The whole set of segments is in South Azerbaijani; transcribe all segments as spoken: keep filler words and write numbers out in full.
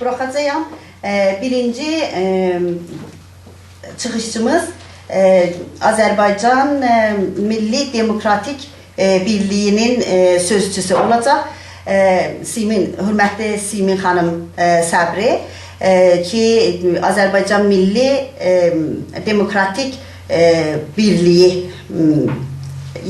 بوراخاجاغام. ائ، بیرینجی، ائ، چیخیشچیمیز، ائ، آذربایجان، ائ، میللی دموکراتیک، ائ، بیرلیگی‌نین، ائ، سؤزچوسو اولاجاق. ائ، سیمین، حؤرمتلی سیمین خانیم، ائ، صبری، ائ، کی، آذربایجان میللی، ائ، دموکراتیک، ائ، بیرلیگی، م،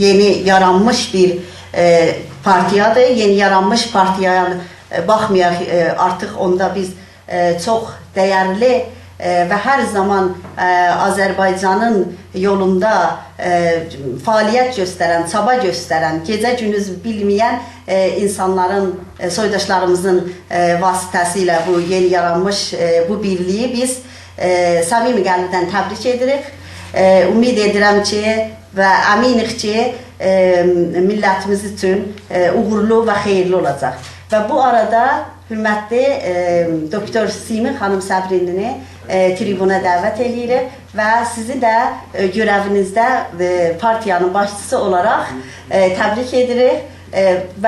یئنی یارانمیش بیر، ائ، پارتییادیر. یئنی یارانمیش پارتییایا، ائ، باخمایاراق، ائ، آرتیق اوندا بیز ائ، چوخ دَیَرلی، ائ، و هر زامان، ائ، آذربایجانین یولوندا، ائ، فعالیت گؤسترن، چابا گؤسترن، گئجه گوندوز بیلمه‌ین، ائ، اینسانلارین، ائ، سویداشلاریمیزین، ائ، واسطه‌سیله بو یئنی یارانمیش، ائ، بو بیرلیگی بیز، ائ، صمیمی قلبدن تبریک ائدیریک. ائ، امید ائدیرم کی، و امینیک کی، ائ، میللتیمیز اوچون، ائ، اوغورلو و خئییرلی اولاجاق. و بو آرادا حؤرمتلی، ائ، دوکتور سیمین خانیم صبری‌نی، ائ، تریبونا دعوت ائله‌ییریک و سیزی ده، ائ، گؤره‌وینیزده، ائ، پارتییانین باشچیسی اولاراق، ائ، تبریک ائدیریک. ائ، و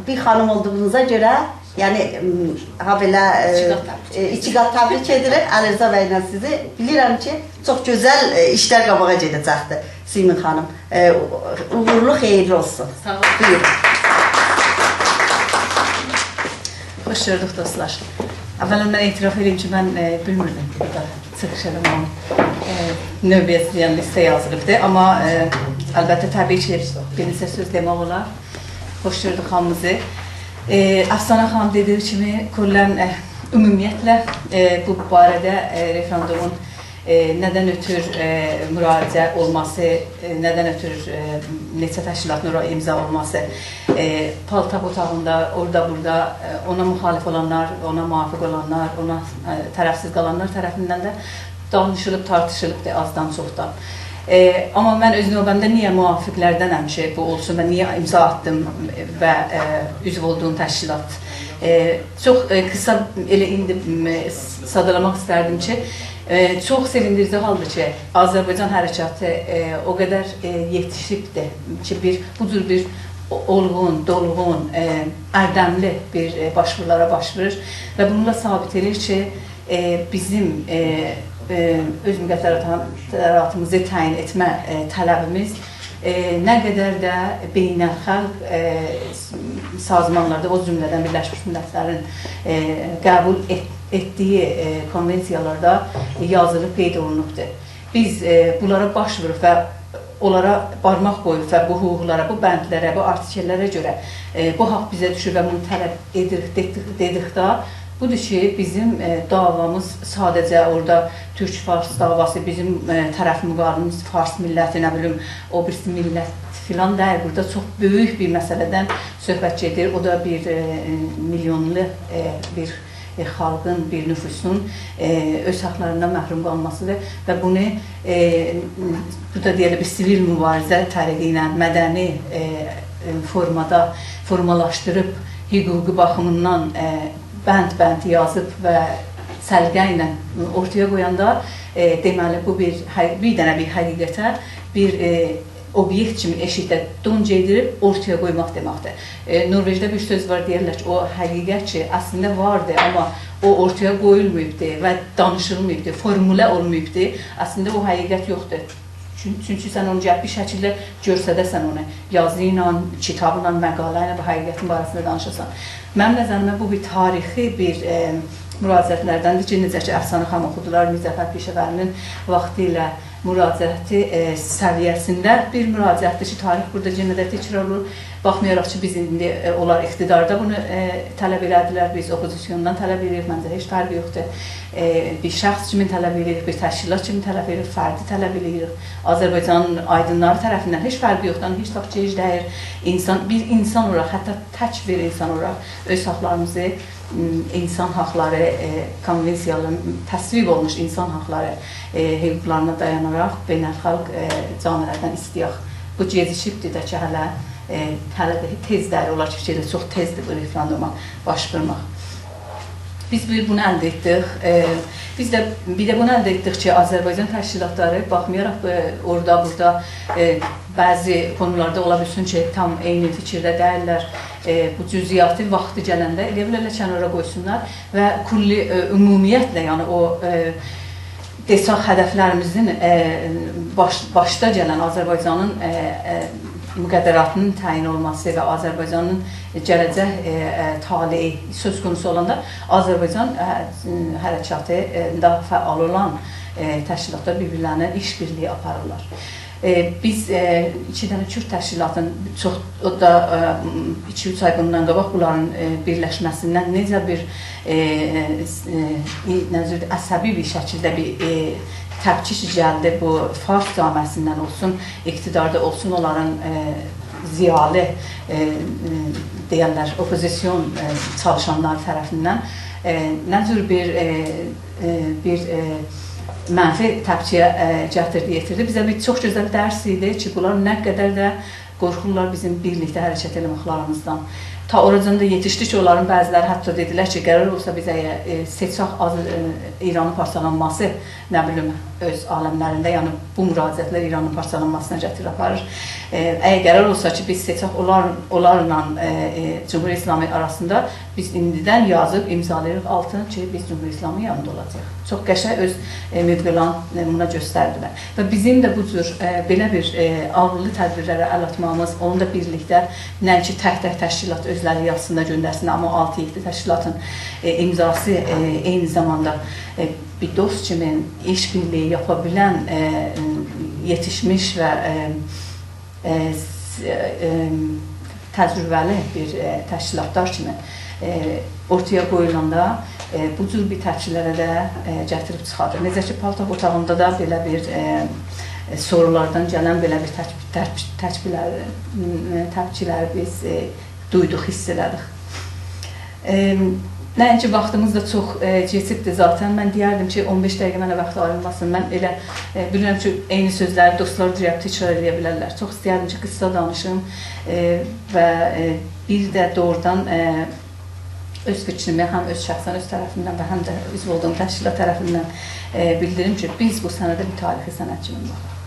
بیر خانیم اولدوغونوزا گؤره، یعنی، م، هابئله، ائ، ایکی قات تبریک ائ، ایکی قات تبریک ائدیریک علیرضا بی‌له سیزی. بیلیرم کی، چوخ گؤزل، ائ، ایشلر قاباغا گئده‌جکدیر، سیمین خانیم. ائ، اوغورلو، خئییرلی اولسون. ساغ اولون. بویورون. خوش گؤردوک، دوستلار. اولاً، من اعتراف ائدیم کی، من، ائ، بیلمیردیم کی، بورادا چیخیش ائله‌مه‌ییم، ائ، نوبه‌یه، یعنی، لیسته یازیلیبدی. آمما، ائ، البته، طبیعی کی، بیر نئچه سؤز دئمک اولار. خوش گؤردوک هامینیزی. ائ، افسانه خانیم دئدیگی کیمی، کلاً، ائ، عمومیتله، ائ، بو باره‌ده، ائ، رفراندومون، ائ، ندن اؤتور، ائ، مراجعه اولماسی، ائ، ندن اؤتور، ائ، نئچه تشکیلاتین اورا امضا اولماسی، ائ، پالتاق اوتاغیندا، اورادا، بورادا، ائ، اونا مخالف اولانلار، اونا موافق اولانلار، اونا، ائ، طرفسیز قالانلار طرفیندن ده دانیشیلیب، تارتیشیلیبدیر آزدان چوخدان. ائ، آمما من اؤز نوبه‌مده نییه موافق‌لردنم کی، بو اولسون و نییه امضا آتدیم و، ائ، عضو اولدوغوم تشکیلات؟ ائ، چوخ، ائ، قیسا ائله ایندی، م، سادالاماق ایستردیم کی، ائ، چوخ سئویندیریجی حالدیر کی، آذربایجان حرکاتی، ائ، او قدر، ائ، یئتیشیبدیر کی، بیر، بو جور بیر او-، اولغون، دولغون، ائ، اردملی بیر، ائ، باش‌وورولارا باش وورور و بونون دا ثابت ائله‌ییر کی، ائ، بیزیم، ائ، ائ، اؤز مقدراتیمیزی تعیین ائتمه، ائ، طلبیمیز، ائ، نه قدر ده بین‌الخالق، ائ، سازمانلاردا، او جمله‌دن بیرلشمیش میللت‌لرین، ائ، قبول ائت-، ائتدیگی، ائ، کونونسیالاردا یازیلیب قید اولونوبدور. بیز، ائ، بونلارا باش ووروب و اونلارا بارماق قویوب و بو حقوقلارا، بو بندلره، بو آرتیکل‌لره گؤره، ائ، بو حاق بیزه دوشور و بونو طلب ائدیریک، دئدیک، دئدیکده، بودور کی، بیزیم، ائ، دعوامیز ساده‌جه اورادا تورک-فارس دعواسی، بیزیم، ائ، طرف مقابلیمیز فارس میللتی، نه بیلیم، او بیریسی میللت فلان دئییل. بورادا چوخ بؤیوک بیر مسئله‌دن صحبت گئدیر. او دا بیر، ائ، میلیونلو، ائ، بیر، ائ، خالقین، بیر نفوسون، ائ، اؤز حاقلاریندان محروم قالماسیدیر و بونو، ائ، بورادا دئیه‌لر بیر سیویل مبارزه طریقی ایله مدنی، ائ، ائ، فورمادا فورمالاشدیریب، حقوقی باخیمیندان، ائ، بند-بند یازیب و سلیقه ایله اورتایا قویاندا، ائ، دئمه‌لی، بو بیر حق-، بیر دنه بیر حقیقته، بیر، ائ، اوبیئکت کیمی ائشیکده دون گئیدیریب اورتایا قویماق دئمکدیر. ائ، نوروئژده بیر سؤز وار، دئیرلر کی، او حقیقت کی، اصلینده واردی، آمما او اورتایا قویولماییبدی و دانیشیلماییبدی، فورموله اولماییبدی. اصلینده او حقیقت یوخدور. چون-، چونکی سن اونو گلیب بیر شکیلده گؤرسده‌سن اونو، یازی ایله، کیتابلا، مقاله ایله بو حقیقتین باره‌سینده دانیشاسان. منیم نظریمه بو بیر تاریخی بیر، ائ، مراجعت‌لردندیر کی، نئجه کی، افسانه خانیم اوخودولار، میر جعفر پیشه‌وری‌نین واختی ایله مراجعتی، ائ، سویه‌سینده بیر مراجعتدیر کی، تاریخ بورادا یئنه ده تکرار اولور. باخمایاراق کی، بیز ایندی، ائ، اونلار اقتداردا بونو، ائ، طلب ائله‌دیلر، بیز اوپوزیسیوندان طلب ائدیریک، منجه هئچ فرقی یوخدور. ائ، بیر شخص کیمی طلب ائدیریک، بیر تشکیلات کیمی طلب ائدیریک، فردی طلب ائدیریک. آذربایجانین آیدینلاری طرفیندن هئچ فرقی یوخدور، هئچ واخت گئج دئییل. اینسان، بیر اینسان اولاراق، حتی تک بیر اینسان اولاراق اؤز حاقلاریمیزی، م، اینسان حاقلاری، ائ، کونونسیالا تصویب اولموش اینسان حاقلاری، ائ، حقوقلارینا دایاناراق بین‌الخالق، ائ، جامعه‌لردن ایسته‌یک. بو گئجیکیبدیر ده کی، هله، ائ، هله ده تئز دئییل، اولار کی، فیکیر ائدیر، چوخ تئزدیر بو رفراندوما باش وورماق. بیز بیر بونو الده ائتدیک. ائ، بیز ده، بیر ده بونو الده ائتدیک کی، آذربایجان تشکیلاتلاری، باخمایاراق، ائ، اورادا، بورادا، ائ، بعضی قونولاردا اولا بیلسین کی، تام عینی فیکیرده دئییللر. ائ، بو جزئیاتی واختی گلنده ائلیه بیلرلر کنارا قویسونلار و کلی، ائ، عمومیتله، یعنی او، ائ، دئساق هدفلریمیزین، ائ، باش-، باشدا گلن آذربایجانین، ائ، ائ، مقدراتینین تعیین اولماسی و آذربایجانین گله‌جک، ائ، ائ، طالعی سؤز قونوسو اولاندا آذربایجان، ائ، حرکاتی، ائ، داها فعال اولان، ائ، تشکیلاتلار بیر-بیرلرینه ایش‌بیرلیگی آپاریرلار. ائ، بیز، ائ، ایکی دنه کورد تشکیلاتین چوخ، او دا، ائ، ایکی-اوچ آی بوندان قاباق بونلارین، ائ، بیرلشمه‌سیندن نئجه بیر، ائ، ائ، ائ، نه جور عصبی بیر شکیلده بیر، ائ، تپکی کی گلدی، بو فارس جامعه‌سیندن اولسون، اقتداردا اولسون، اونلارین، ائ، ضیالی، ائ، ائ، دئیرلر، اوپوزیسیون، ائ، چالیشانلار طرفیندن، ائ، نه جور بیر، ائ، ائ، بیر، ائ، منفی تپکی‌یه، ائ، گتیردی، یئتیردی. بیزه بیر چوخ گؤزل درس ایدی کی، بونلار نه قدر ده قورخورلار بیزیم بیرلیکده حرکت ائله‌مکلریمیزدن. تا اوراجان دا یئتیشدی کی، اونلارین بعضی‌لری حتی دئدیلر کی، قرار اولسا بیز اگر، ائ، سئچک آز-، ائ، ایرانین پارچالانماسی، نه بیلیم، اؤز عالملرینده، یعنی بو مراجعتلر ایرانین پارچالانماسینا گتیریر، آپاریر. ائ، اگر قرار اولسا کی، بیز سئچک اونلار، اونلارلا، ائ، ائ، جمهوری اسلامی آراسیندا، بیز ایندیدن یازیب ایمضالاییریق آلتین کی، بیز جمهوری اسلامی یانیندا اولاجاغیق. چوخ قشنگ اؤز، ائ، موقعلرینی، ائ، بونا گؤستردیلر. و بیزیم ده بو جور، ائ، بئله بیر، ائ، آغیرلی تدبیرلره ال آتماغیمیز، اونون دا بیرلیکده، نه‌اینکی تک-تک تشکیلات اؤزلری یازسین دا گؤندرسین، آمما آلتی-یئددی تشکیلاتین، ائ، ایمضاسی، ائ، عینی زاماندا، ائ، بیر دوست کیمی ایش‌بیرلیگی یاپا بیلن، ائ، یئتیشمیش و، ائ، ائ، س-، ائ، تجربه‌لی بیر، ائ، تشکیلاتلار کیمی، ائ، اورتایا قویولاندا، ائ، بو جور بیر تپکی‌لره ده، ائ، گتیریب چیخاردیر. نئجه کی، پالتاک اوتاغیندا دا بئله بیر، ائ، ائ، سورولاردان گلن بئله بیر تپ-، تپ-، تپکی‌لری، م، تپکی‌لری بیز، ائ، دویدوق، حیس ائله‌دیک. ائ، نه‌اینکی واختیمیز دا چوخ، ائ، کئچیبدیر ذاتاً. من دئیردیم کی، اون بئش دقیقه منه واخت آیریلماسین. من ائله، ائ، بیلیرم کی، عینی سؤزلری دوستلار دئییب تکرار ائلیه بیلرلر. چوخ ایستردیم کی، قیسا دانیشیم، ائ، و، ائ، بیر ده دوغرودان، ائ، اؤز فیکریمی هم اؤز شخصاً، اؤز طرفیمدن و هم ده عضو اولدوغوم تشکیلات طرفیندن، ائ، بیلدیریم کی، بیز بو سنده بیر تاریخی سند کیمی باخیریق.